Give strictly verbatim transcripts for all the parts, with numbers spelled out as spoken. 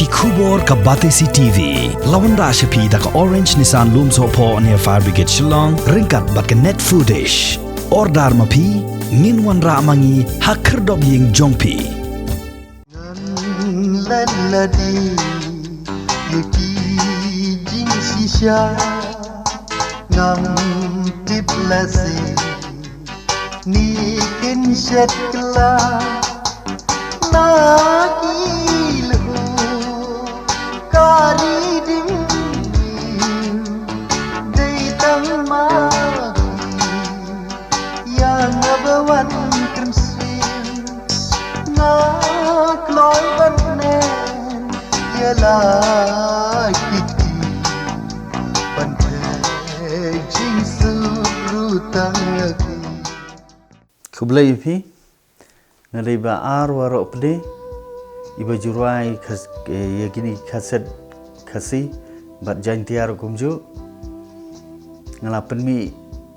Khubor ka Batesi T V. La wanrah sha phi da ka Orange Nissan Lumsohphoh near Fire Brigade Shillong, ryngkat bad ka Net Foodish. Order ma phi, ngin wanrah ma ngi ha khyrdop ïing jong phi. Ngan lad lade ïa ki jingshisha, ngam tip lehse ne kin shet kylla na ki lhu ka ri ding dei tang ma ïa nga ba wan kren sien. Nga kloi ban nen ïa la ki ti ban pek jingsuk ruh tang ïa ki. Khublei ïa phi. Nga dei Bah Arwaro Pde, iba ju rwai khas-, eh, ïa kine ki kaset Khasi bad Jaintia ruh kumjuh. Nga la pynmih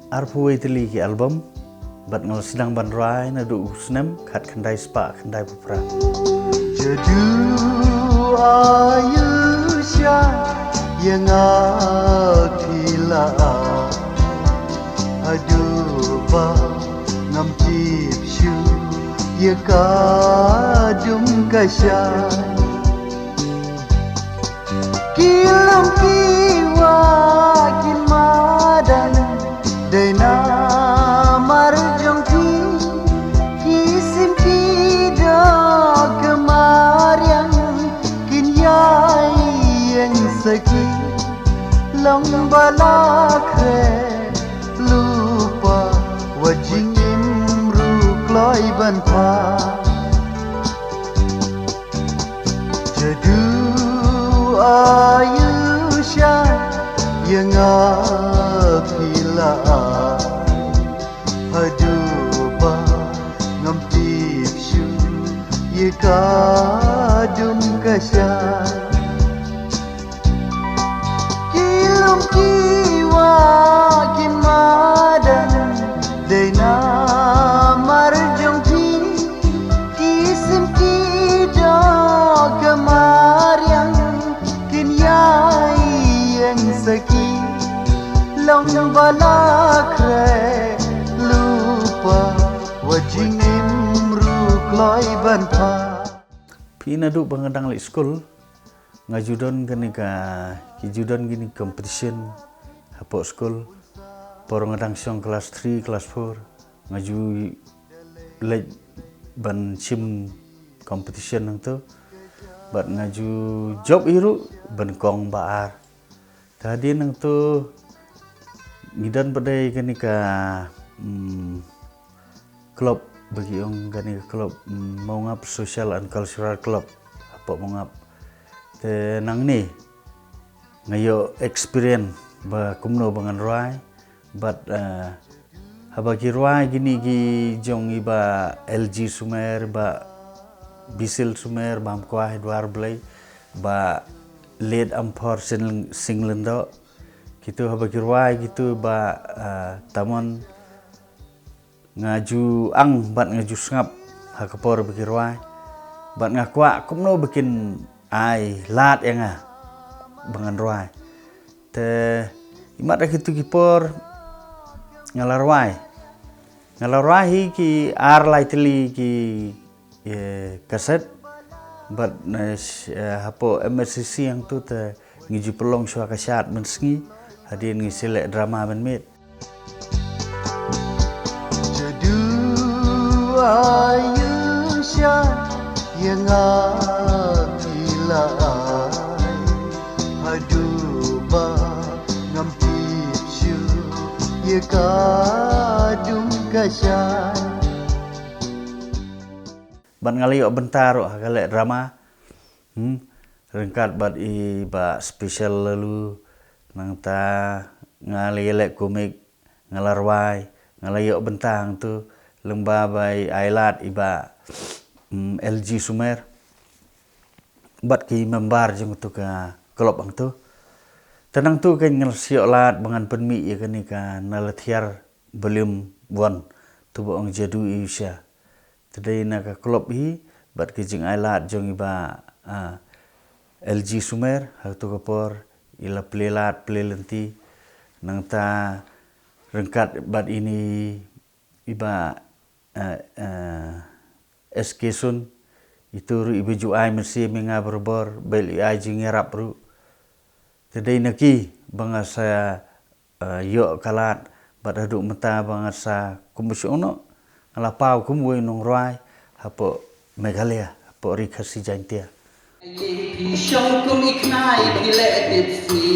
arphew wei tylli ki album bad nga la sdang ban rwai naduh u snem khatkhyndai spah khyndaiphew phra. Jadu ayu sha ïa nga phi la ai, haduh ba ngam tip shuh ïa ka dum ka shai. Ki lum ki wah kin madan dei namar jong phi, ki sim ki doh ka mariang kin ïai ïeng saki. Long ba la khreh lypa, wat jingim ruh kloi ban phah. Jadu ayu sha ïa nga phi la ai, haduh ba ngam tip shuh ïa ka dum ka shai. Ki lum ki wah kin madan dei namar jong phi, ki sim ki doh ka mariang kin ïai ïeng saki. Long ba la khreh lypa, wat jingim ruh kloi ban phah. Phi, naduh ba nga dang leit skul, nga ju don kane ka, ki ju don kine ki competition hapoh skul. Por nga dang shong class three, class four, nga ju leit ban shim competition hangto. Bad nga ju jop hi ruh ban kong ba ar. Te hadien nangto ngi don pat de kane ka, mm, club ba ki ong kane ka club, mm, Mawngap Social and Cultural Club hapoh Mawngap. Te nangne nga ïoh experience ba kumno ba ngan rwai. Bad, eh, haba ki rwai kine ki jong i Bah L G Sumer, Bah Bisil Sumer, Bah Mkwah Edward Blei, Bah Late Amphor Sing-, Singh Lyngdoh, kito haba ki rwai kito Bah, eh, Tamon, nga ju ang bad nga ju sngap ha ka por ba ki rwai. Bad nga kwah kumno ba kin ai lad ïa nga ba ngan rwai. Te imat ha kito ki por nga la rwai. Nga la rwai hi ki ar lai tylli ki, eh, kaset. Bad, eh, sh-, eh, hapoh M S C C hangto te ngi ju pynlong shuwa ka shad mynsngi. Hadien ngi sa leh drama mynmiet. Jadu ayu sha ïa nga phi la ai, haduh ba ngam tip shuh ïa ka dum ka shai. Bad nga la ïoh bynta ruh ha ka leh drama. Hmm. Ryngkat bad i Bah Special Lalu, nangta nga la ïaleh komik, nga la rwai, nga la ïoh bynta hangto, lyngba ba i ai lad i Bah, mm, L G Sumer bad ki member jong kato ka club hangto. Te nangto kein nga la shu ïoh lad ba ngan pynmih ïa kane ka Na La Thiar Volume One, to ba ong Jadu Ayu Sha. Te dei na ka club hi bad ka jingai lad jong i Bah, ah, L G Sumer, ha kato ka por i la plie lad plie lynti, nangta ryngkat bad ine i Bah, eh, eh, S K Sun, ito ruh iba ju ai mynsiem ïa nga barabor, ba i ai jingïarap ruh. Te dei na ki ba nga sa, eh, ïoh ka lad, bad haduh mynta ba nga sa kum ba shu ong noh, nga la paw kum uwei u nongrwai hapoh Meghalaya, hapoh Ri Khasi Jaiñtia. Phi shong kum i khnai phi leh tipsy.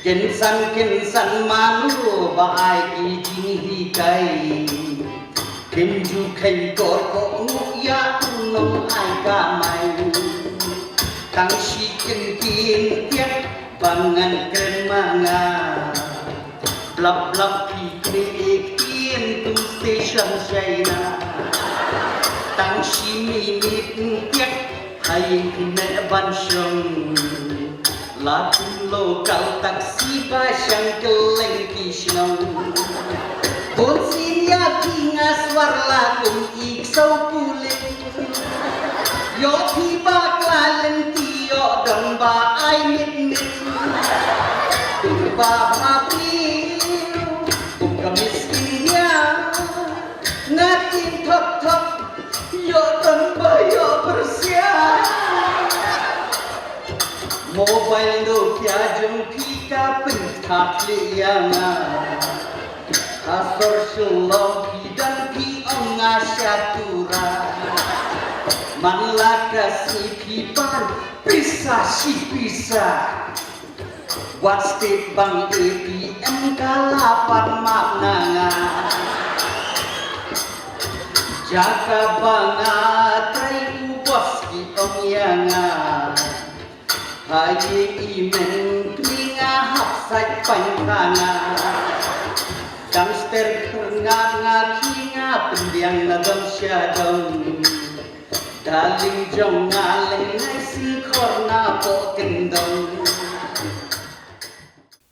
Kynsan kynsan mano ba ai ki jinghikai. Kynju kheiñ kor ko ngu ïa u nong ai kamai. Tang shi kynkin tiak ba ngan kren ma nga. Blap blap phi kri ek tien kum station China. Tang shi minit tiak ha ïing khynnah ban shong. La kum local taxi ba shang kylleng ki shnong. Bun sien ïa phi nga swar la kum i ksew pulit. Ïoh phi bakla lynti ïoh don ba ai mit mit. Ba bha briew kum ka miskin ïa. Nga tim thok thok ïoh don ba ïoh pyrshah. Mobile Nokia jong phi ka pynthak ïa nga. Ha sor Shillong phi don phi ong nga sha tura. Man la ka sngi phi pan pisa shi pisa. Wat stet bang A T M ka la pan map na nga. Jaka ba nga trai u bos ki ong ïa nga. Ha ïing i men kli nga hap sait pain pha nga. Gangster pyrngap nga khi nga pyndiang na dong sha dong. Darling jong nga leng nai sing khor na poh kyndong.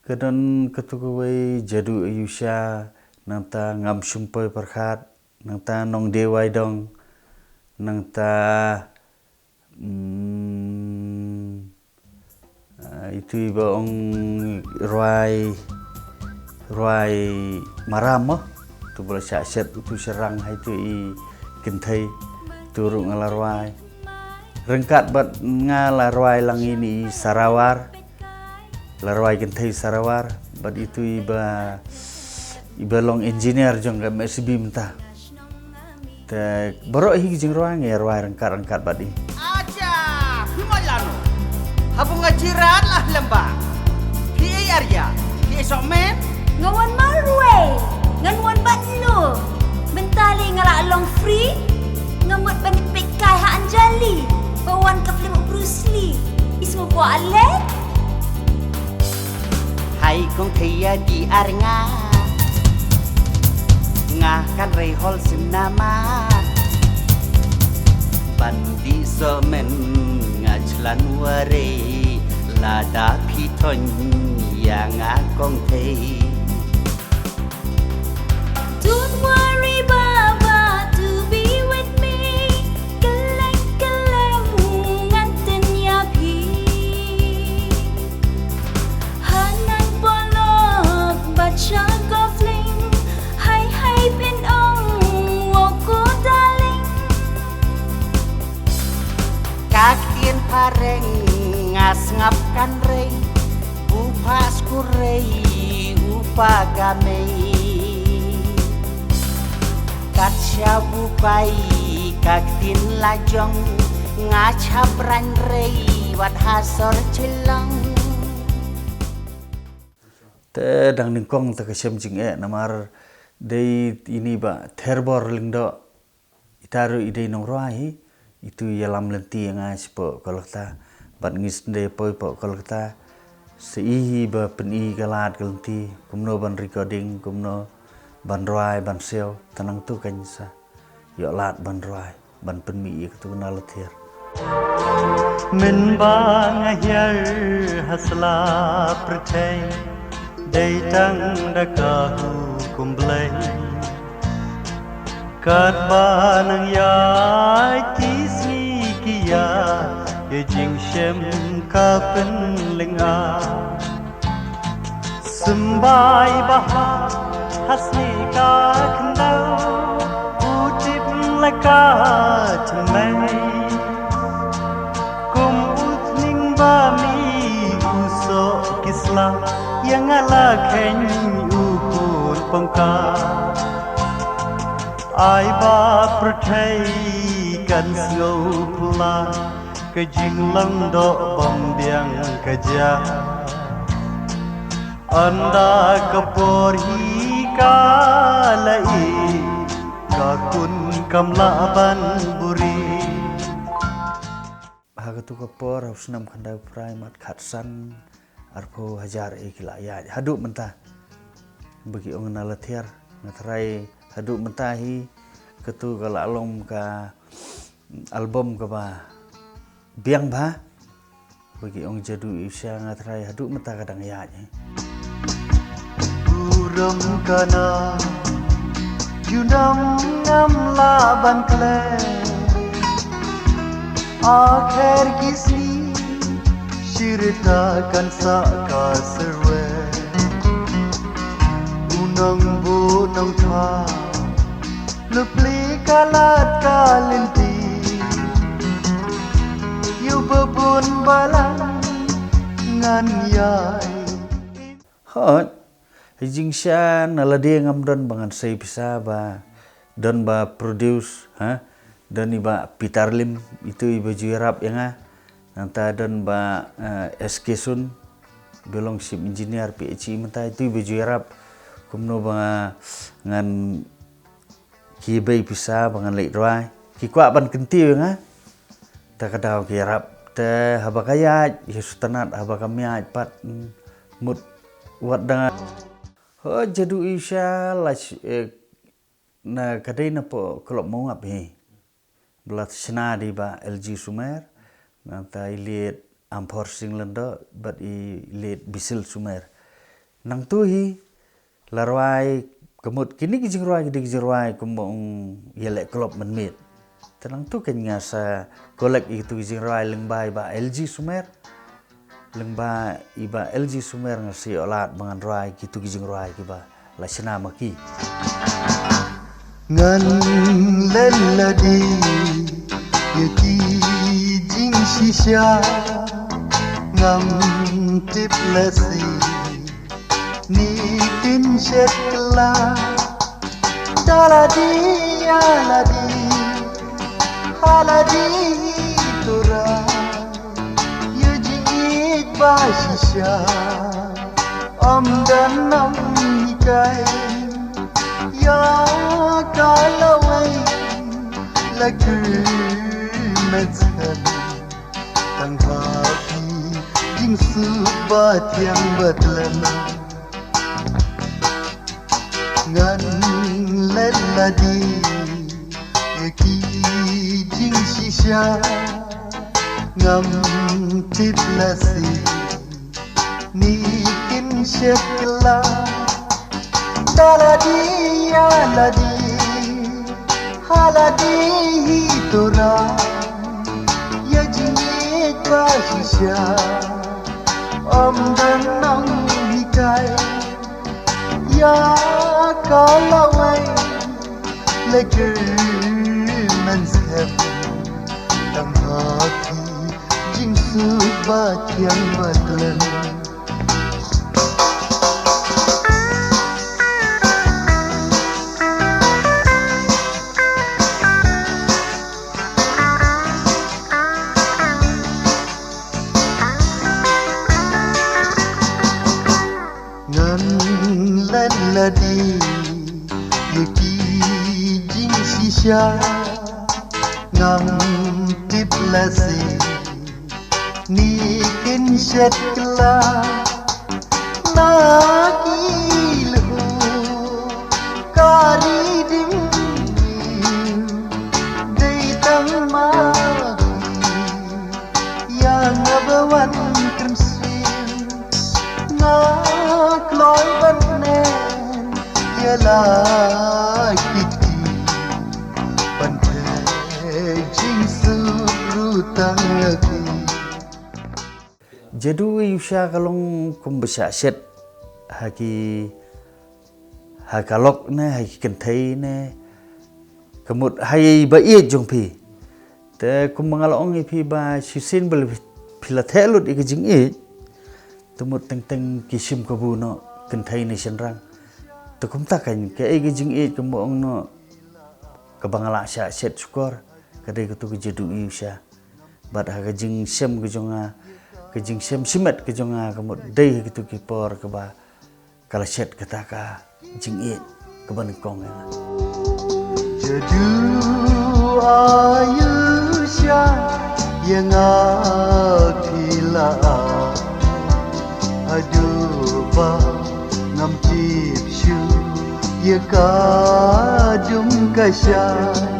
Ka don katu kawei Jadu Ayusha, nangta Ngam Shum Poi Pyrkhat, nangta Nong Dewai Dong, nangta Mm, ah, itu iba ong rwai, rwai maram mo. Tu ba la shah shet utu sharang ha itu i kynthei. Tu ruh nga la rwai. Ryngkat bad nga la rwai lang ine i Sarawar. La rwai kynthei Sarawar bad itu iba, iba long engineer jong ka M S B mynta. Te baroh hi ki jingrwai ngi rwai ryngkat ryngkat bad i. Acha, phi mon lano. Haba nga jirat lah lembah. Phi ei aria, phi ei sokmen. Nga wan marwei, ngan wan bad no. Mynta lei nga la long free. Nga mut ban peit kai ha Anjali. Ba wan ka film u Bruce Lee. Is mo ko ale. Hai kong thei ïa di ar nga. Nga kan rei hol cinema. Ban di so men nga chlan ware. Lada phi thon ïa nga kong thei. Don't worry, Baba, to be with me. Kylleng kylleng ngan tyn ïa phi. Hanang polok bad sha golf link. Hai hai phin ong, wow ko darling. Ka ktien phareng nga sngap kan rei. U pha skur rei, u pa ga mei. Kat sha u pai, ka ktien la jong, nga chap rang rei, wat ha sor Shillong. Te dang nyngkong te ka shem jingeh namar dei ine i Bah Therbor Lyngdoh. Ita ruh i dei nongrwai hi, itu i ïalam lynti ïa nga shapoh Kolkata, bad ngi sdang poi poh Kolkata, sa i hi ba pyni ka lad ka lynti, kumno ban recording, kumno ban rwai, ban siew, te nangtu kan sa ïoh lad ban rwai, ban pynmih ïa katu ka na la thiar. Mynba nga hiar ha sla pyrthei, dei tang da ka hukum Blei. Katba nang ïaid ki sngi ki ïa, Ïa jingshem ka pynlynga. Symbai bha ha sni ka khyndew. U tip la ka thymmai. Kum u thning ba mi u soh ki sla. Ïa nga la kheiñ u khun pangka. Ai ba pyrthei kan sngewpla. Ka jinglong doh bym biang ka jia. Ynda ka por hi ka la ïeh, ka khun kam lah ban buhrieh. Ha katu ka por, ha u snem khyndaiphew phra, mat khatsan, arphew hajar eh ki la ïaid haduh mynta. Ba ki ong na la thiar, nga tharai haduh mynta hi, katu ka la long ka album kaba biang bha. Ba ki ong Jadu Isha, nga tharai haduh mynta ka dang ïaid hi. Burom kana, junam ngam lah ban klet. Akher ki sngi, shi rta kan sah ka syrwe. U nongbuh nongthaw, lypa ka lad ka lynti. Ïa u ba bun balang ngan ïai. Hooid, ha jingshisha na lade ngam don ba ngan sei pisa ba don ba produce, ha? Don i Bah Peter Lim, itu i ba ju ïarap ïa nga. Nangta don Bah, eh, S K Sun, ba long chief engineer P H E mynta, itu i ba ju ïarap. Kumno ba nga ngan ki bei pisa ba ngan leit rwai. Ki kwah ban kyntiew ïa nga. Ta ka daw ki ïarap. Te haba ka ïaid, ïa sngewtynnat haba ka ïaid pat, mm, mut wat da nga. Ho, Jadu Isha la sh-, eh, na ka dei na poh Club Mawngap hi. Ba la shna da i Bah L G Sumer, nangta i late Amphor Singh Lyngdoh, bad i late Bisil Sumer. Nangtu hi, la rwai, ka mut kine ki jingrwai, ki dei ki jingrwai, kumba ong ïaleh club mynmiet. Te nangtu kein nga sa collect ïa kitu ki jingrwai lyngba i Bah L G Sumer. Lyngba i Bah L G Sumer nga sa ïoh lad ba ngan rwai kitu ki jingrwai kiba la shna ma ki. Ngan leh lade ïa ki jingshisha, ngam tip lehse ne kin shet kylla. Da lade ïa lade, ha lade hi tura, ïa jingïeit ba shisha, ym don nonghikai. Ïa ka lawei la kyrmen skhem, tang ha phi jingsuk ba thiang ba khlem. Ngan leh lade ïa ki jingshisha, ngam tip lehse ne kin shet kylla. Da lade ïa lade, ha lade hi tura, ïa jingïeit ba shisha, ym don nonghikai. Ïa ka lawei la kyrmen skhem, tang ha phi jingsuk ba thiang ba khlem. Ngan leh lade ïa ki jingshisha, ngam tip lehse ne kin shet kylla. Na ki lyiur ka ri dingmyntoi, dei tang ma ki ïa nga ba wan kren sien. Nga kloi ban nen ïa la ki kti, ban peit jingsuk ruh tang ïa ki. Jadu ïa u sha ka long kumba shah shet ha ki, ha ka lok ne ha ki kynthei ne ka mut ha ïa ba ïeit jong phi. Te kumba nga la ong ïa phi ba shisien ba phi la theh lut ïa ka jingïeit, te mut teng teng ki shim kabu noh kynthei ne shynrang. Te kumta kan kaei ka jingïeit kumba ong noh kaba nga la shah shet shukor ka dei katu ka jadu ïa u sha. Bad ha ka jingshem ka jong nga, ka jingshem shimet ka jong nga ka mut dei ha kitu ki por kaba ka la shet kata ka jingïeit kaba nyngkong ïa nga. Jadu ïa u sha ïa nga phi la ai, haduh ba ngam tip shuh ïa ka dum ka shai.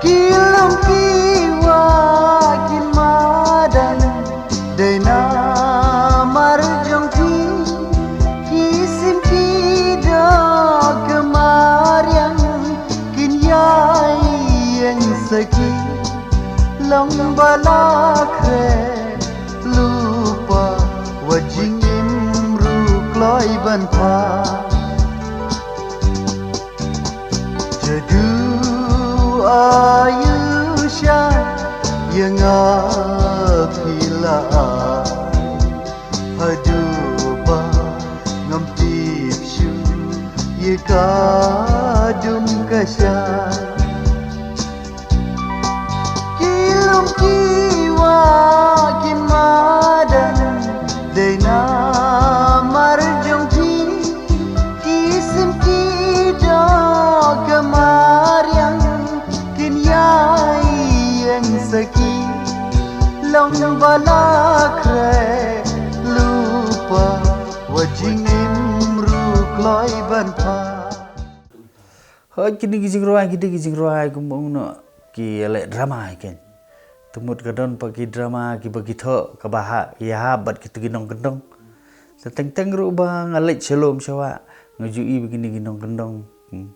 Ki long ki wah ki madan, dei namar jong ki, ki sim ki doh ka mariang, kin ïai ïeng saki, long ba la khreh lypa, wat jingim ruh kloi ban phah. Jadu ïa u sha ïa nga phi la ai, haduh ba ngam tip shuh ïa ka dum ka shai. Ki long ki wah ki madan, dei namar jong ki, ki sim ki doh ka mariang, kin ïai ïeng saki, long ba la khreh lypa, wat jingim ruh kloi ban phah. Hooid, kine ki jingrwai, kine ki jingrwai kumba ong noh ki ïaleh drama hi keiñ. Te mut ka don pat ki drama kiba ki thoh kaba ha, ïahap bad kitu ki nongkyndong. Te teng teng ruh ba nga leit sha lum sha wah, nga ju i ba kine ki nongkyndong, hmm,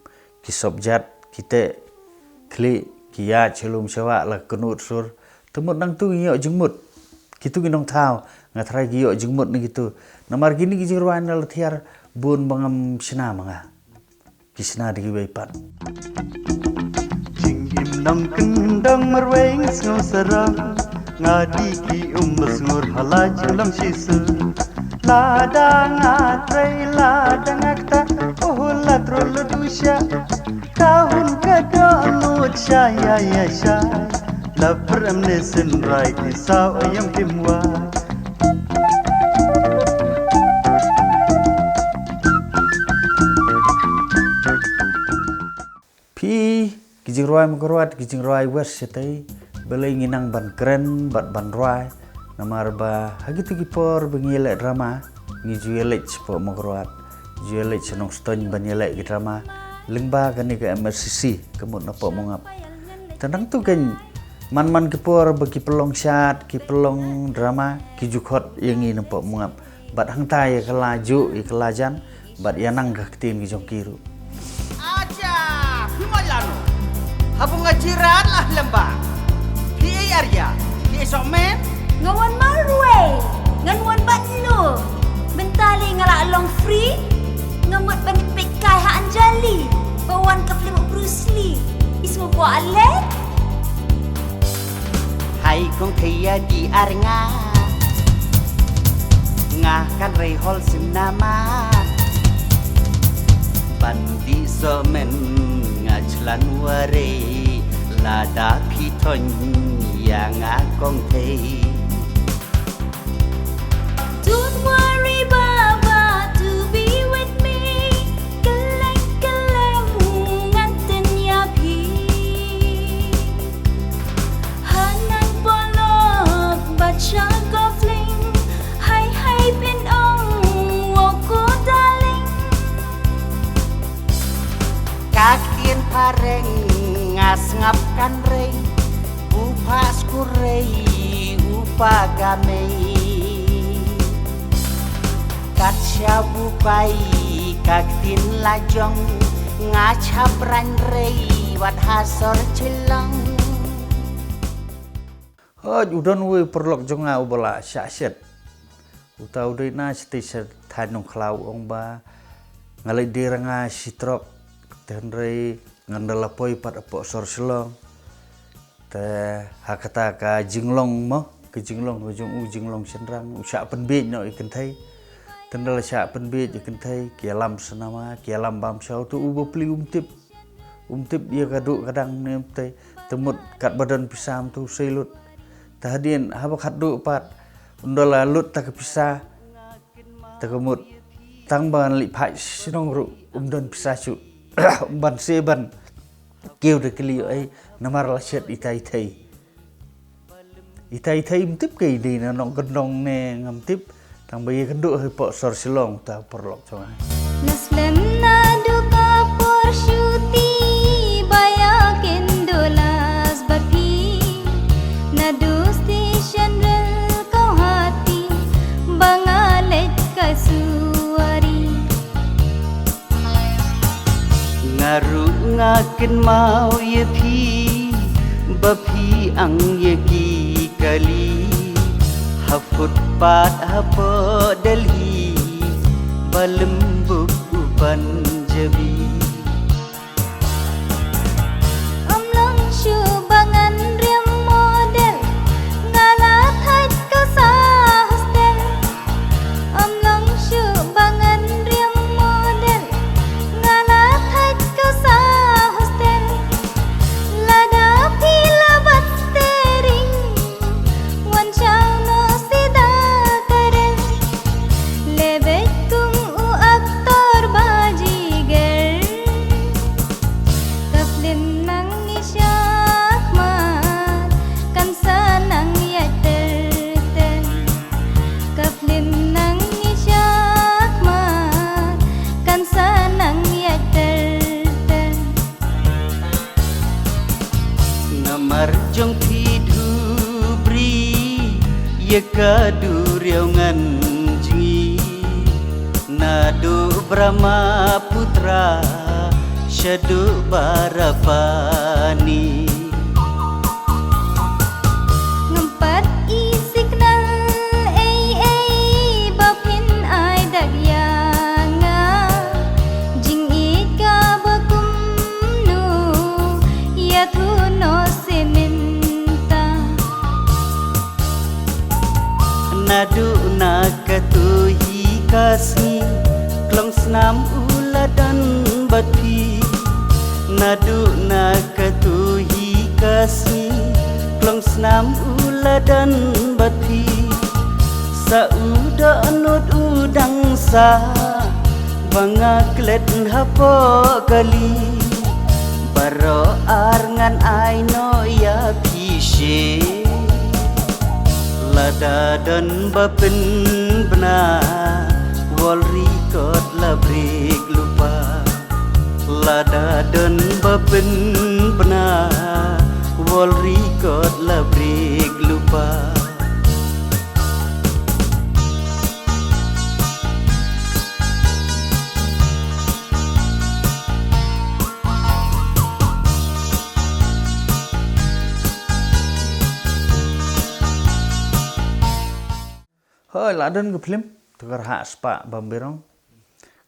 ki sop jat, ki teh khlieh, ki ïaid sha lum sha wah la kynnoh sur. Te mut nangtu ngi ïoh jingmut. Kitu ki nongthaw, nga tharai ki ïoh jingmut na kitu. Namar kine ki jingrwai na la thiar bun ba ngam shna ma nga. Ki shna da kiwei pat. Jingim nongkyndong marwei sngew sarong, nga dih ki um ba sngur ha la jinglong shisha. Lada nga trei lada nga ktah, oh la trei la dusha. Ka hun ka doh ngut sha ïa ïa sha. La prem ne synrai ki saw ïam kim wa. Phi, ki jingrwai Mawkyrwat, ki jingrwai West shatei, balei ngi nang ban kren bad ban rwai. Namar ba ha kitu ki por ba ngi ïaleh drama, ngi ju ïaleit shapoh Mawkyrwat, ju ïaleit sha Nongstoiñ ban ïaleh ki drama lyngba kane ka M R C C ka mut na Pohmawngap. Te nangtu keiñ man man ki por ba ki pynlong shad, ki pynlong drama, ki ju khot ïa ngi na Pohmawngap. Bad hangta ïa ka la juh, ïa ka la jan, bad ïa nang ka ktien ki jong ki ruh. Acha, phi mon lano. Haba nga jirat la lem ba. Phi ei Arya, phi ei Sohmen. Nga wan marwei, ngan wan bad no. Mynta lei nga la long free. Nga mut ban peit kai ha Anjali. Ba wan ka film Bruce Lee. Is mo ko ale? Hai kong thaya di ar nga. Nga kan rei hol sim nama. Ban di Sohmen nga chlan ware lada phi thon ïa nga kong thei. Don't worry, Baba, to be with me. Kylleng kylleng ngan tyn ïa phi. Hanan polok bad sha kofling. Hai hai phin ong, wo ko darling. Ka ktien phareng nga sngap kan rei, u pha skur rei, u pha ga mei. Kat sha u pai ka ktien la jong, nga chap rang rei wat ha sor Shillong. Hooid, u don uwei u paralok jong nga uba la shah shet. Uta u dei na shatei sha thaiñ Nongkhlaw, u ong ba nga leit die ranga shi trok, te hynrei ngan da la poi pat hapoh sor Shillong. Te ha kata ka jinglong mo, ka jinglong ka jong u, jinglong shynrang, u shah pynbiej noh ïa kynthei. Te ynda la shah pynbiej ïa kynthei, ki ïalam sha nama, ki ïalam bam shaw, te u bapli um tip. Um tip ïa ka duh ka dang ne em te, te mut katba don pisa um tu sei lut. Te hadien haba khatduh pat, ynda la lut ta ka pisa, te ka mut tang ban leit phai shnong ruh um don pisa shuh. Um ban se ban kiew da kylli ei, namar la shet itai thei. Itai thei um tip, ka i dei na nongkyndong ne ngam tip. Tang ba ïakynduh hapoh sor Shillong uta u paralok jong nga. La slem naduh ka por shuti ba ïakynduh las bad phi. Naduh station rel Guwahati ba nga leit kai suwari. Nga ruh nga kynmaw ïa phi ba phi ang ïa ki kali ha footpath hapoh Delhi ba lembuk u Punjabi. Ym long shuh ba ngan riam model, nga la thait ka sa hostel. Ym long shuh ba ngan riam model, nga la thait ka sa hostel. Lada phi la bat steering, wan shaw noh sida ka rel. Leh beit kum u actor ba jinger. Ka film nang i shakhmat, kan sa nang ïaid ter ter. Ka film nang i shakhmat, kan sa nang ïaid ter ter. Namar jong phi Dhubri, ïa ka duriaw ngan jngi. Naduh Brahmaputra shaduh Barapani. Ngam pat i signal ei ei ba phin ai dak ïa nga. Jingïeit kaba kumno ïathuh noh seh mynta. Naduh na katu hi ka sngi, klong snam u la don bad phi. Naduh na katu hi ka sngi, klong snam u la don bad phi. Sa u dohnud u dang sah ba nga klet hapoh kali. Baroh ar ngan ai noh ïa phi seh. Lada don ba pynbna, wall record la break lypa. Lada don ba pynbna, wall record la break lypa. Hooid, la don ka film, Tyrkhong Spah Bambairong.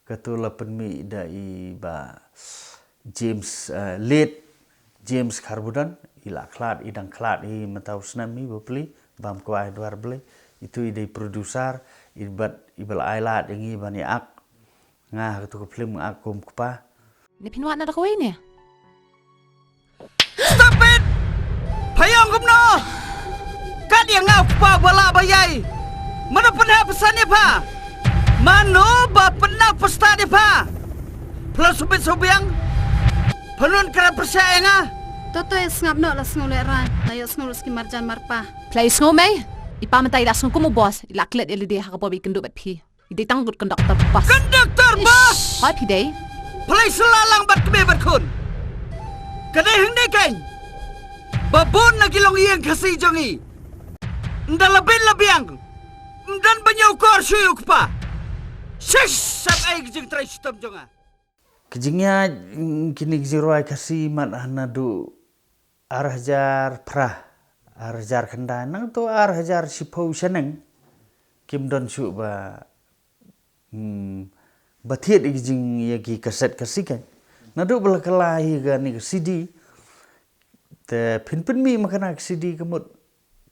Katu la pynmih da i bah James, eh, late James Kharbudon, i la khlad, i dang khlad hi mynta u snem hi bapli, bam kwai dwar Blei. Itu i dei producer, i bad, i ba la ai lad ïa ngi ban ïa ak. Nga ha katu ka film nga ak kum kpa. Ne phin wad na da kawei ne? Stop it! Pha ïong kumno? Kat ïa nga u kpa ba lah ba ïai. Mano pynhap pisa ne pha? Mano ba pynhap pisa ne pha? Pha la subit subiang. Pha nun kra pyrshah ïa nga. Toto ïa sngap noh la sngew leh rai. La ïoh sngew ruh skim marjan marpa. Pha la ïoh sngew mei. I pa mynta i la sngew kum u boss. I la klet ïa lade ha ka bob i kynduh bad phi. I dei tang kot conductor bus. Conductor bus! Hoi phi dei. Pha la ïa sla lang bad kmie bad khun. Ka dei hangne keiñ ba bun na ki longïing Khasi jong ngi, ynda la bit la biang, ym don ba ñiew kor shuh ïa u kpa. Shish, sap ei ka jingtrai shitom jong nga. Ka jingïaid, mm, kine ki jingrwai Khasi mad ha naduh ar hajar phra, ar hajar khyndai, nangta ar hajar shiphew shaneng, kim don shuh ba, hmm, ba thied ïa ki jing ïa ki kaset Khasi kan. Naduh ba la kylla hi kane ka C D, te phin pynmih ma kane ka C D ka mut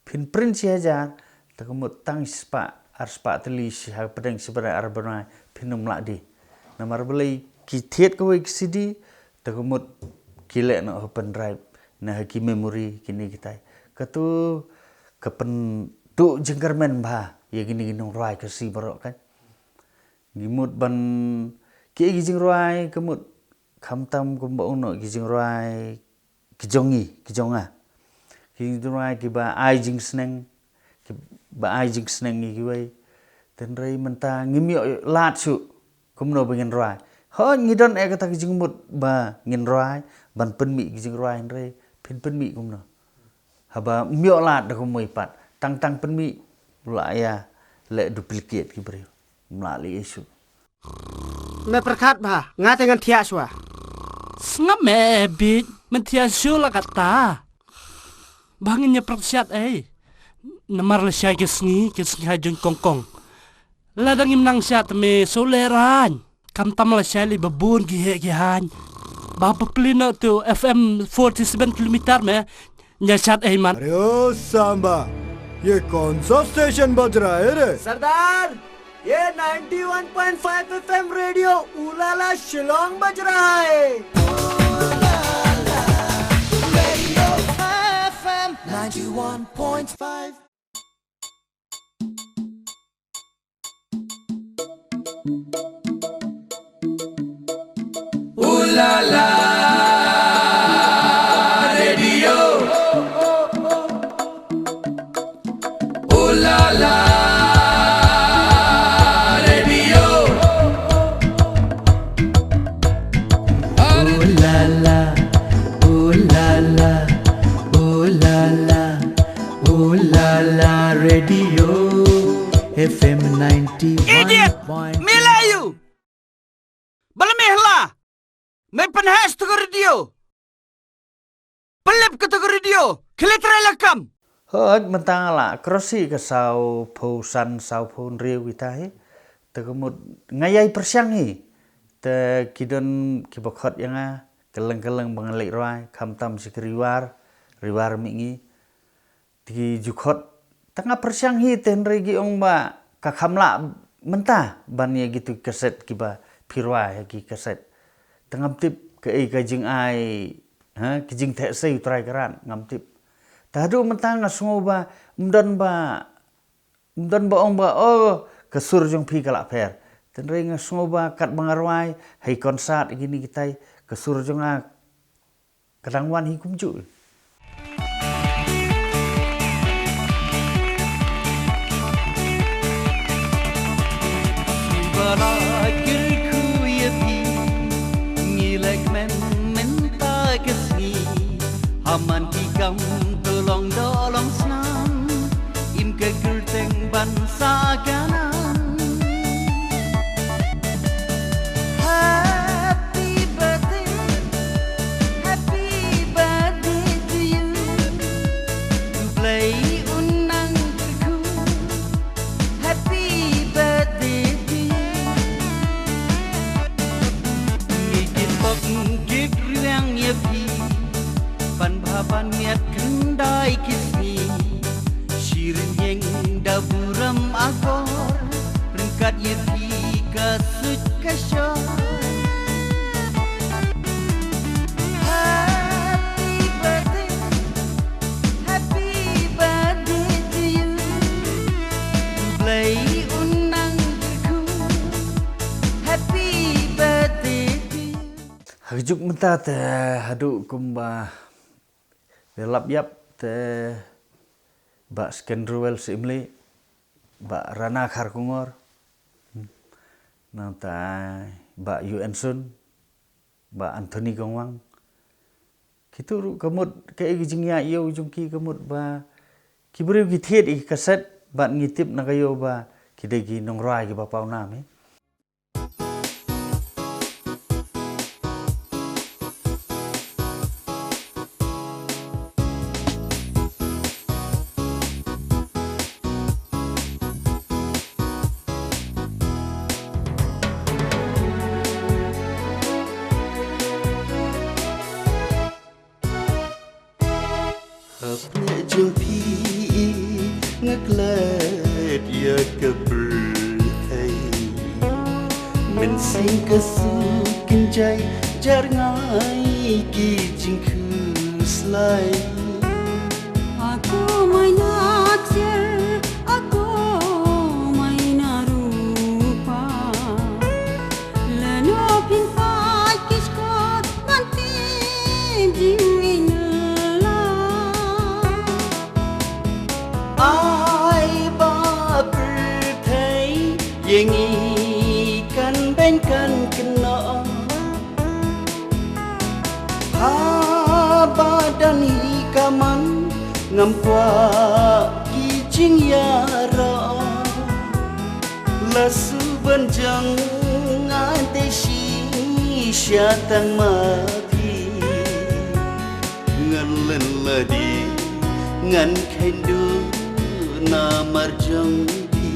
phin print shi hajar, te ka mut tang shispah, ar spah tylli shi ha pdeng shi bnai ar bnai phin ym lah die. Namar balei ki thied kawei ka C D, te ka mut ki leh noh ha pen drive, na ha ki memory, kine kitai. Katu ka pynduh jingkyrmen bha ïa kine ki nongrwai Khasi baroh kan. Ngi mut ban, ki, ki jingrwai ka mut khamtam kumba ong noh ki jingrwai ki jong ngi, ki jong nga. Ki jingrwai kiba ai jingsneng, kiba ai jingsneng ïa kiwei. Hynrei mynta ngim ïoh lad shuh kumno ba ngin rwai. Hooid ngi don eh kata ka jingmut ba ngin rwai, ban pynmih ki jingrwai, hynrei phin pynmih kumno? Haba ym ïoh lad da kumwei pat. Tang tang pynmih, la ïa leh duplicate ki briew. Ym lah leh issue. Me pyrkhat bha, nga te ngan thiah shuwa. Sngap me, eh, Bit, men thiah shuh la katta. Ba ngin ïa pyrkhat ei. Namar lashai ki sngi, ki sngi ha jong kongkong. Lada ngim nang shad te me shu lehrain. Khamtam lashai lei ba bun ki heh ki haiñ. Ba bapli noh tu F M forty seven kilometer me. Nya shad ei man. अरे ओ सांबा, ये कौन सा स्टेशन बज रहा है रे? सरदार, ये ninety one point five F M रेडियो उलाला शिलोंग बज रहा है। F M ninety one point five. Ooh la la, radio. Ooh la la, radio. Ooh la la, ooh la la, ooh la la, ooh la la, radio F M ninety-one point five. Idiot! Me la ïoh! Bala me hla! Me pynheh to ka radio! Pynlip ka to ka radio! Khlieh trai la kam! Hooid, mynta nga la cross hi ka saw phew san, saw phew hynriew kita hi. Te ka mut nga ïai pyrshang hi. Te ki don kiba khot ïa nga, kylleng kylleng ba nga leit rwai, khamtam shi ka Riwar, Riwar Mihngi. Te ki ju khot, te nga pyrshang hi te hynrei ki ong ba ka kham lah mynta ban ïa kitu ki kaset kiba phi rwai ha ki kaset. Te ngam tip kaei ka jingai, ha, ki jingtheh sei u Trai Kynrad, ngam tip. Te haduh mynta nga sngew ba ym don ba, ym don ba ong ba, oh, ka sur jong phi ka la pher. Te hynrei nga sngew ba katba nga rwai ha ki concert kine kitai, ka sur jong nga ka dang wan hi kumjuh. Ba la kyrkhu ïa phi, ngi leh kmen mynta ka sngi. Ha man ki kam dolong dolong snam, im ka kyrteng ban sa ka nam. Happy birthday, happy birthday to you. U Blei un nang kyrkhu. Happy birthday to you. Ngi kit bok kit riang ïa phi. Ban bha ban miat khyndai ki sngi. Shi rynïeng da burom akor, ryngkat ïa phi ka suit ka shor. Happy birthday, happy birthday to you. U Blei un nang kyrkhu. Happy birthday to you. Ha ka juk mynta te haduh kumba Te lap ïap te Bah Skendruel Syiemlieh, Bah Rana Kharkongor, nangta Bah U N Sun, Bah Anthony Kongwang. Kitu ruh ka mut kaei ka jingïaid ïew jong ki ka mut ba ki briew ki thied ïa ki kaset bad ngi tip na ka ïew ba ki dei ki nongrwai kiba pawnam hi. Jong phi nga klet ïa ka pyrthei. Mynsiem ka suk kynjai jar ngai ki jingkhuslai. Ako mai na ksir, ako mai na rupa. Lano phin pait ki skot ban tip jingïeit na la. Ai ba pyrthei ïa ngi kan beiñ kan kynnoh. Haba don hi ka mon ngam kwah ki jingïaroh. La shu ban jong nga dei shisha tang ma phi. Ngan len lade ngan kheiñ duh namar jong phi.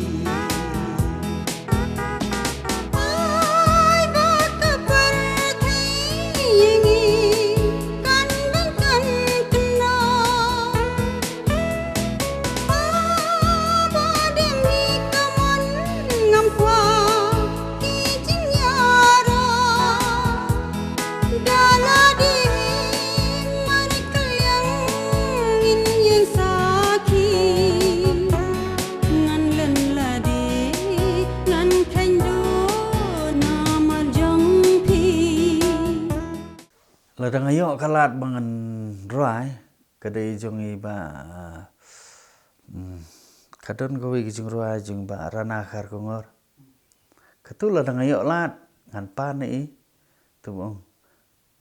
Ai ba ka pyrthei ïa ngi kan beiñ kan kynnoh. Haba don hi ka mon ngam kwah ki jingïaroh. Da la dei hi markylliang ngin ïeng sakhi. Ngan len lade ngan kheiñ duh namar jong phi. Lada nga ïoh ka lad ba ngan rwai, ka dei jong i Bah, mm, ka don kawei ka jingrwai jong i Bah Rana Kharkongor. Katu lada nga ïoh lad ngan pan ïa i. Tu ba ong,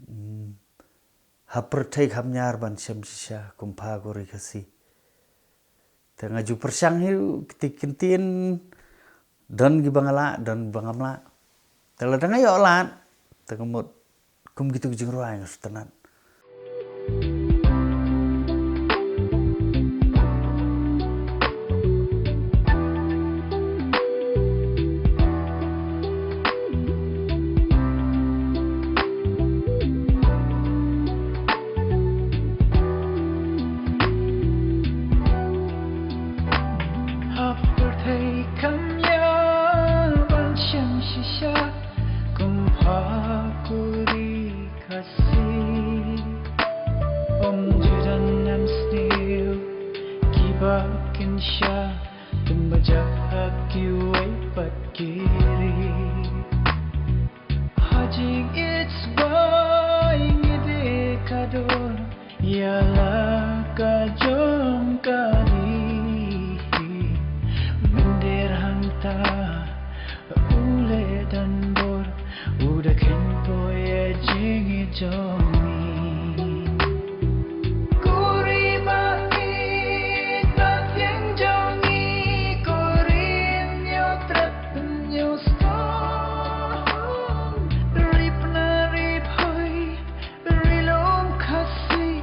mm, ha pyrthei kham ñiar ban shem shisha kum pha ko ri Khasi. Te nga ju pyrshang hi kti kyntien, don kiba nga lah, don kiba ngam lah. Te lada nga ïoh lad, te nga mut kum kitu ki jingrwai nga sngewtynnat. Ha pyrthei kham ñiar ban shem shisha kum pha ko ri Khasi. Ym ju don nam sniew kiba kynsha, ym ba jah ha kiwei pat ki ri. Ha jingïeit sbai ngi dei ka dur ïa la ka jong ka ri. Myndir hangta u leh don bor, u da kheiñ poi ïa jingïeit jong ngi. Ko ri ba ïeit ba thiang jong ngi, ko ri ñiewtrep ñiewstad. Ri pna ri phai, ri lum Khasi,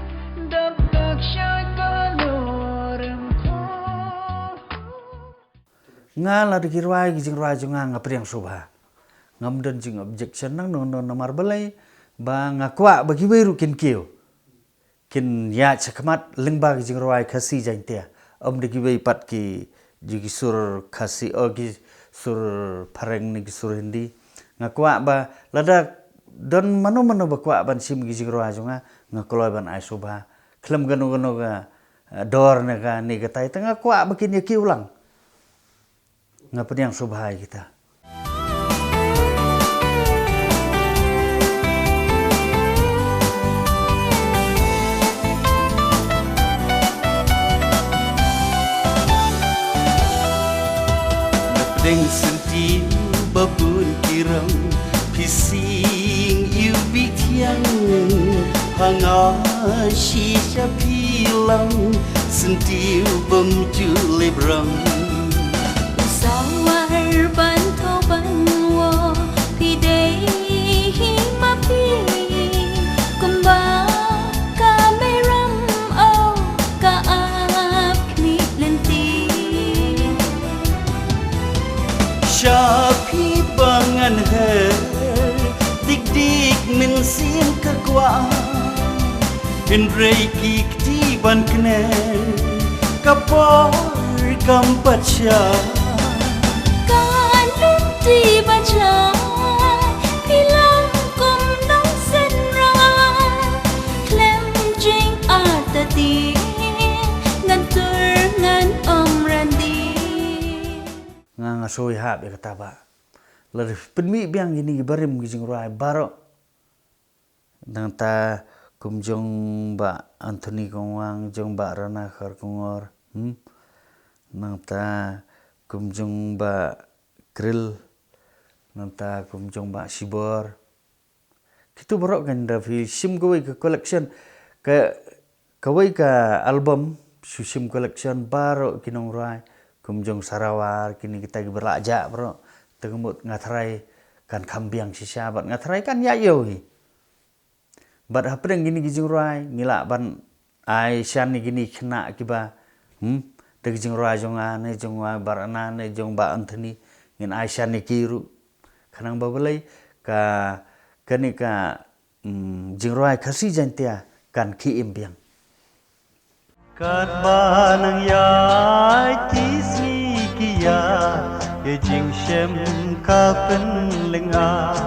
dap dak shai ka lorem ko. Nga lada ki rwai ki jingrwai jong nga, nga pdiang sngewbha. Ngam don jing objection nangno nangno namar balei ba nga kwah ba kiwei ruh kin kiew, kin ïaid shakhmat lyngba ki jingrwai Khasi Jaiñtia. Ym da kiwei pat ki, ki sur Khasi, o ki sur phareng ne ki sur Hindi. Nga kwah ba lada don mano mano ba kwah ban shim ki jingrwai jong nga, nga kloi ban ai sngewbha. Khlem kano kano ka, eh, dor ne ka, ne katai, te nga kwah ba kin ïa kiew lang. Nga pdiang sngewbha ïa kita. Na pdeng syntiew ba bun ki rong, phi sing ïa u Bi Thiang, ha nga shisha phi long, syntiew bym ju lip rong. U Sawar ban thaw ban wah, phi dei hi ma phi, kumba ka mei ram, oh, ka ap khmih lynti. Sha phi ba ngan her, dik dik mynsiem ka kwah, hynrei ki kti Ban kne ka por kam pat sha. Kan lynti ba sha, phi long kum nong synran. Khlem jingartatien, ngan tur ngan ym randien. Nga nga soi hap ïa kata ba. Lada pynmih biang kine ki barim ki jingrwai baroh. Nangta kum jong Bah Anthony Kongwang, jong Bah Rana Kharkongor, hmm? Nangta kum jong Bah Kril, nangta kum jong Bah Shibor. Kitu baroh kan da phi shim kawei ka collection, ka, kawei ka album, shu shim collection baroh ki nongrwai, kum jong Sarawar, kine kita kiba la jah baroh, te ka mut nga tharai kan kham biang shisha, bad nga tharai kan ïaid ïew hi. Bad hapdeng kine ki jingrwai, ngi lah ban ai shan ïa kine ki khynnah kiba, hmm, da ki jingrwai jong nga, ne jong nga, Bah Rana, ne jong Bah Anthony, ngin ai shan ïa ki ruh. Khnang ba balei, ka, kane ka, hmm, jingrwai Khasi Jaiñtia, kan khie im biang. Katba nang ïaid ki sngi ki ïa, ïa jingshem ka pynlynga.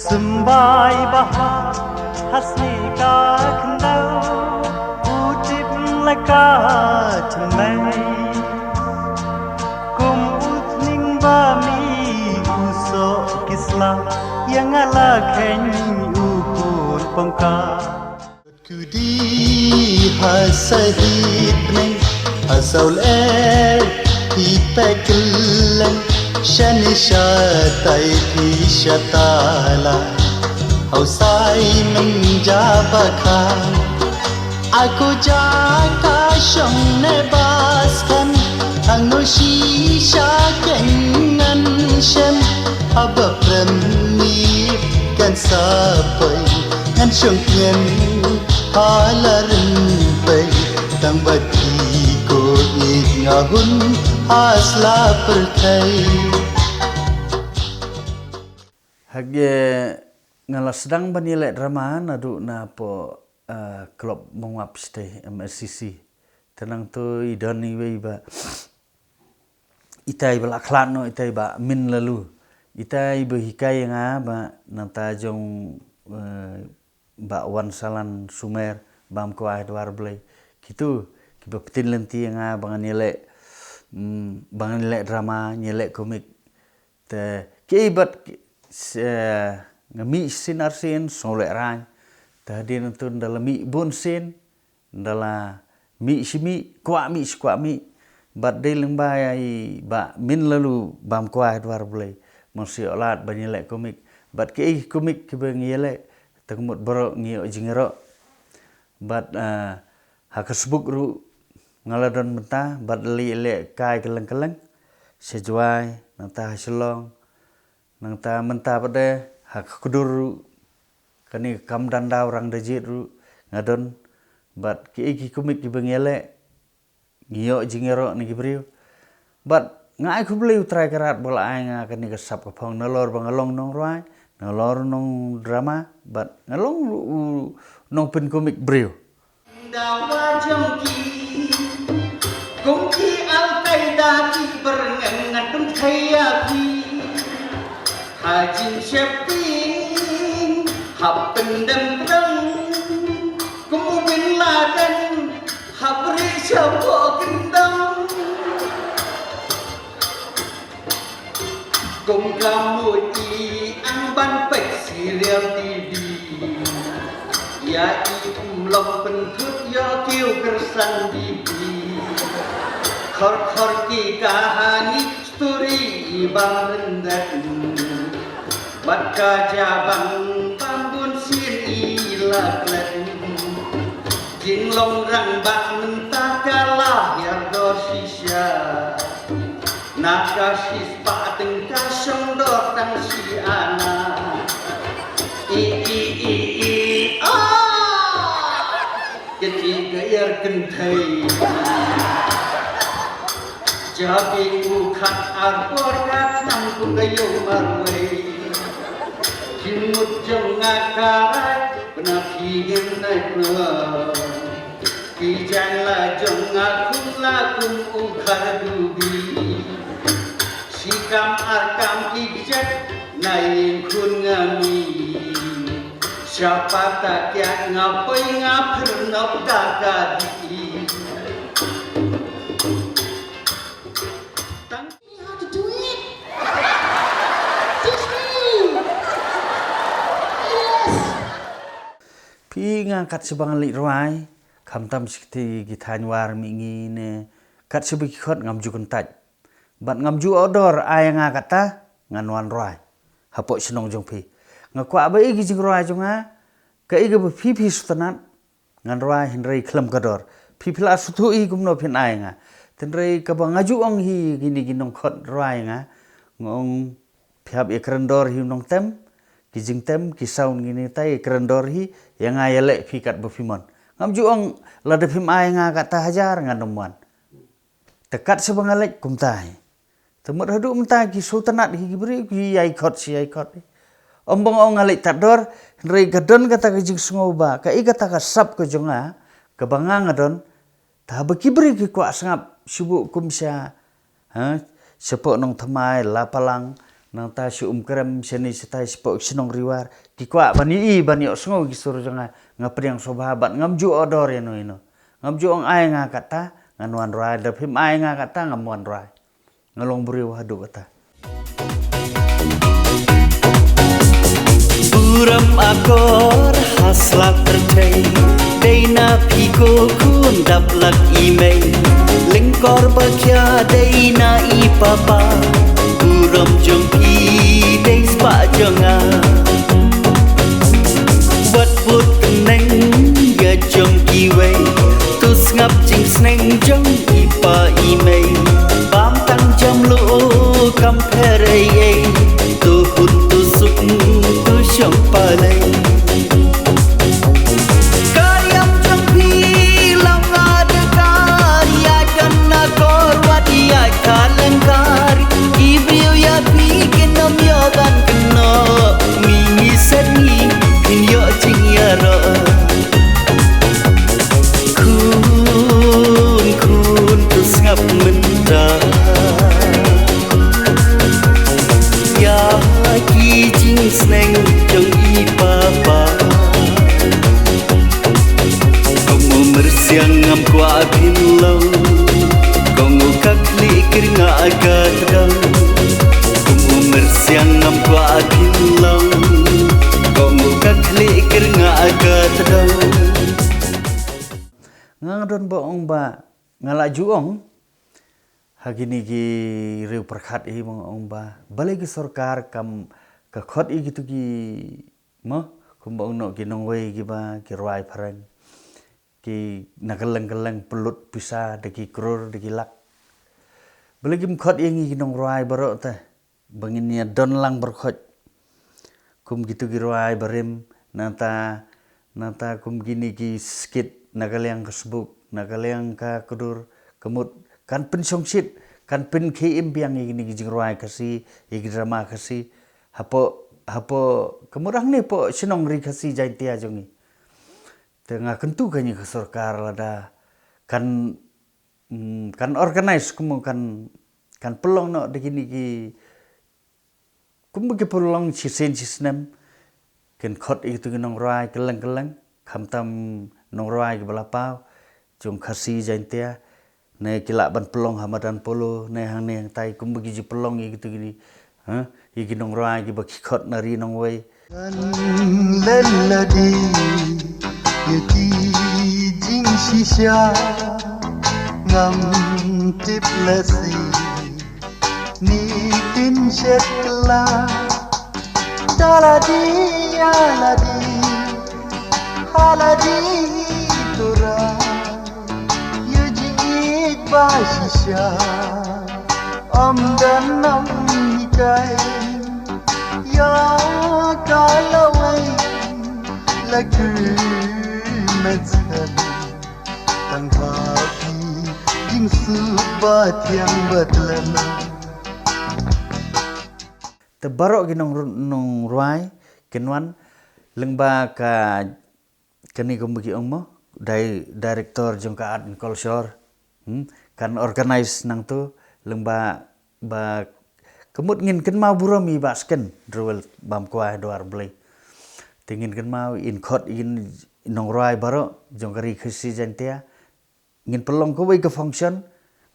Symbai bha ha sngi ka khyndew, u tip la ka thymmai. Kum u tning ba mi u soh ki sla, ïa nga la kheiñ u khun pangka. Kudi ha sahit bneng ha sawl eh phi pek leng shane shatai phi shatala. Hau sai men jaba kha aku jaka shong ne baskan. Ang no shisha keng ngan shem haba prem ni kan sa poi ngan shong keng. Hala rynpei tang ba ki ko it nga hun ha sla pyrthei. Hage nga la sdang ban ïaleh drama naduh na po, eh, Club Mawngap State, M S C C. Te nangtu i don iwei ba itai ba la khlad noh, itai Bah Min Lalu. Itai ba hikai ïa nga ba nangta jong, eh, Bah Wansalan Sumer, Bam Kwai Dwar Blei. Kitu kiba pyntin lynti ïa nga ba ngan ïaleh, mm, ba ngan ïaleh drama, ngan ïaleh komik. Te kiei bad ki, s-, eh, nga mih sien ar sien, sngewlehrain. Te hadien nangtu nda la mih bun sien, nda la mih shi mih, kwah mih shi kwah mih. Bad dei lyngba ïa i Bah Min Lalu Bam Kwai Dwar Blei, ma shu ïoh lad ban ïaleh komik. Bad kiei ki komik kiba ngi ïaleh, te ka mut baroh ngi ïoh jingïaroh. Bad, eh, ha ka Facebook ruh nga la don bynta, bad la ïaleh kai kylleng kylleng. Sha Jowai, nangta ha Shillong, nangta mynta pat de ha ka Kdur ruh. Kane ka Kam Danda Wrang Da Jied ruh nga don. Bad kiei ki komik kiba ngi ïaleh, ngi ïoh jingïaroh na ki briew. Bad nga ai khublei U Trai Kynrad ba la ai nga kane ka sap ka phong nalor ba nga long nongrwai, nalor nongdrama, bad nga long u nongpynkomik briew. Dawa jong ki, kum ki Al-Qaeda ki byrngem ngan pynthei ïa phi. Ha jingsheptieng hap pyndem prang, kum u Bin Laden hap rieh shapoh kyndong. Kum ka mut i ang ban peit serial T V. Ïa i um long pynthut ïa kiew kyrsan T V. Khor khor ki kahani story i bang ryndet. Bad ka jabang bang bun sien i la klet. Jinglong rangbah mynta ka la hiar dor shisha. Na ka shispah tyngka shong dor tang shi ana. I, i, i, i, ah! Kynti ka ïar kynthei. Jabi u khat ar por ka thnam kum ka ïew marwei. Jingmut jong nga ka rai, bna phi ngim nai pngan. Ki jaiñ la jong nga kum la kum u khar dubi. Shi kam ar kam ki kjat na ïing khun nga mi. Sha pata kiat nga poi nga pher nok da ka di. Tang How to do it? Teach me. Yes. Phi nga kat sibang leit rwai, khamtam sikti ki thaiñ war mi ngi ne, kat siba ki khot ngam ju kyntait. Bad ngam ju order ai nga kata, ngan wan rwai. Hapoh shnong jong phi. Nga kwah ba i ki jingrwai jong nga, ka i ka ba phi phi sngewtynnat, ngan rwai hynrei khlem ka dor. Phi phi la sngewthuh hi kumno phin ai nga. Hynrei kaba nga ju ong hi kine ki nongkhot rwai nga. Nga ong phi hap ïa kren dor hi nongtem. Ki jingtem, ki sound kine tai ïa kren dor hi, ïa nga ïa leh phi kat ba phi mon. Ngam ju ong lada phim ai nga kata hajar ngan ym wan. Te kat sha ba nga leit kumta hi. Te mut haduh mynta ki sngewtynnat hi ki briew ki ïai khot shi ïai khot hi. Ym bang ong nga leit tad dor, hynrei ka don kata ka jingsngew ba ka i kata ka sap ka jong nga, kaba nga nga don. Te haba ki briew ki kwah sngap shu buh kum sha, ha, shapoh Nongthymmai, Lapalang, nangta sha Umkrem, shane shatai shapoh shnong Riwar. Ki kwah ban ïohi ban ïohsngew ki sur jong nga, nga pdiang sngewbha bad ngam ju order ïano ïano. Ngam ju ong ai nga kata, ngan wan rwai, da phim ai nga kata, ngam wan rwai. Nga long briew haduh kata. Burom akor ha sla pyrthei, dei na phi ko khun dap lak i mei. Lyngkor ba khia dei na i papa, burom jong phi dei spah jong nga. Wat bud tneng ïa jong kiwei, to sngap jingsneng jong i pa i mei. Bam tang jam lo kam pher ei ei, to hun to suk to shong palei. Ka riam jong phi long adkar, ïa kan akor wat ïa ka lengkar. Ki briew ïa phi kin ym ïoh ban kynnoh, mi ngi set ngi kin ïoh jingïaroh. Khun khun to sngap mynta ïa ki jingsneng jong i papa. Kum u myrsiang ngam kwah phin long, kum u ka khlieh kyrngah ka tdong. Kum u myrsiang ngam kwah phin long, kum u ka khlieh kyrngah ka tdong. Nga nga don ba ong ba nga la ju ong ha kine ki riew pyrkhat hi ba nga ong ba balei ki sorkar kam ka khot ïa kitu ki mo, kumba ong noh ki nongwei kiba ki rwai phareng, ki na kylleng kylleng pynlut pisa da ki krur da ki lak. Balei kim khot ïa ngi ki nongrwai baroh te ba ngin ïa don lang baroh khoit. Kum kitu ki rwai barim, nangta nangta kum kine ki skit na ka liang ka sbuk, na ka liang ka kdur, ka mut kan pynshongshit, kan pynkhie im biang ïa kine ki jingrwai Khasi, ïa ki drama Khasi. Hapoh hapoh ka mut hangne hapoh shnong Ri Khasi Jaintia jong ngi. Te nga kyntu ka ngi ka sorkar lada kan, mm, kan organize kumno kan kan pynlong noh da kine ki kumba ki pynlong shisien shisnem. Kin khot ïa kitu ki nongrwai kylleng kylleng, khamtam nongrwai kiba la paw jong Khasi Jaintia, ne ki lah ban pynlong ha madan polo ne hangne hangtai kumba ki ju pynlong ïa kitu kine, ha, ïa ki nongrwai kiba ki khot na ri nongwei. Ngan len lade ïa ki jingshisha, ngam tip lasi ni tin shet la. Da lade ïa lade ha lade tura ïa jingïeit ba shisha. Ym don nam hikai ïa ka lawei la kyrmen shen. Tang ha ki jingsuk ba thiang ba tlem. Te baroh ki nong nongrwai kin wan lyngba ka kane kumba ki ong mo, dai director jong ka art and culture, hmm, kan organize nangtu, lyngba ba ka mut ngin kynmaw burom ïa i Bah Sken Ruel Bamkwai Dwar Blei. Te ngin kynmaw, in khot, in nongrwai baroh jong ka Ri Khasi Jaiñtia. Ngin pynlong kawei ka function,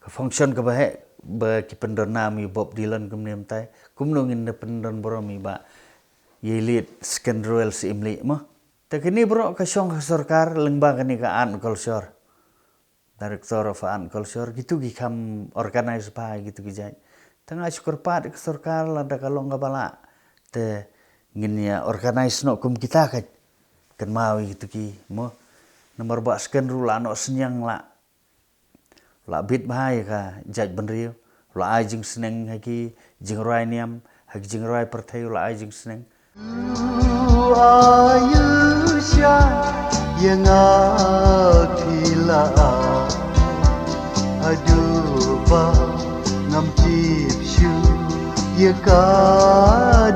ka function kaba heh, ba ki pyndon nam ïa u Bob Dylan kumne mynta. Kumno ngin da pyndon burom ïa i Bah, ïa i Late Sken Ruel Syiemlieh mo. Te kine baroh ka shong ka sorkar lyngba kane ka art and culture. Director of Art and Culture, kitu ki kham organize bha ïa kitu ki jait. Te nga shu kyrpad ïa ka sorkar, lada ka long kaba lah, te ngin ïa organize noh kum kita, ka kynmaw ïa kitu ki mo. Namar Bah Sken ruh la noh synñiang, la, la bit bha ïa ka jaitbynriew, la ai jingsneng ha ki jingrwai niam, ha ki jingrwai pyrthei, la ai jingsneng. Ayu sha ïa nga phi la, haduh ba ngam tip shuh ïa ka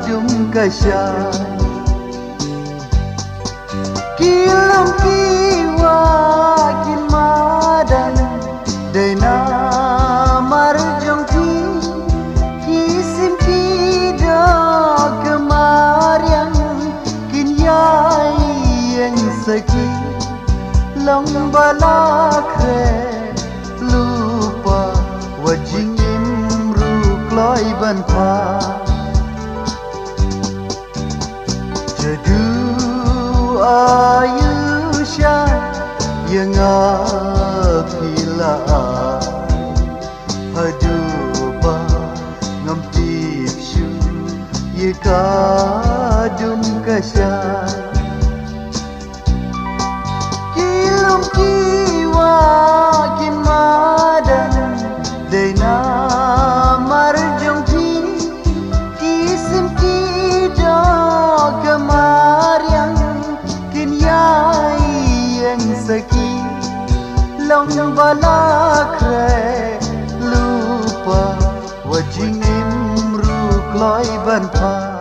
dum ka shai. Ki lum ki wah ki madan, dei namar jong phi. Ki sim ki doh ka mariang, kin ïai ïeng saki. Long ba la khreh lypa, wat jingim ruh kloi ban pha. Jadu ayu sha ïa nga phi la, haduh ba ngam tip shuh ïa ka dum ka shai. Ki lum ki wah ki madan, dei namar jong phi. Ki sim ki doh ka mariang, kin ïai ïeng saki. Long ba la khreh lypa, wat jingim ruh kloi ban pha.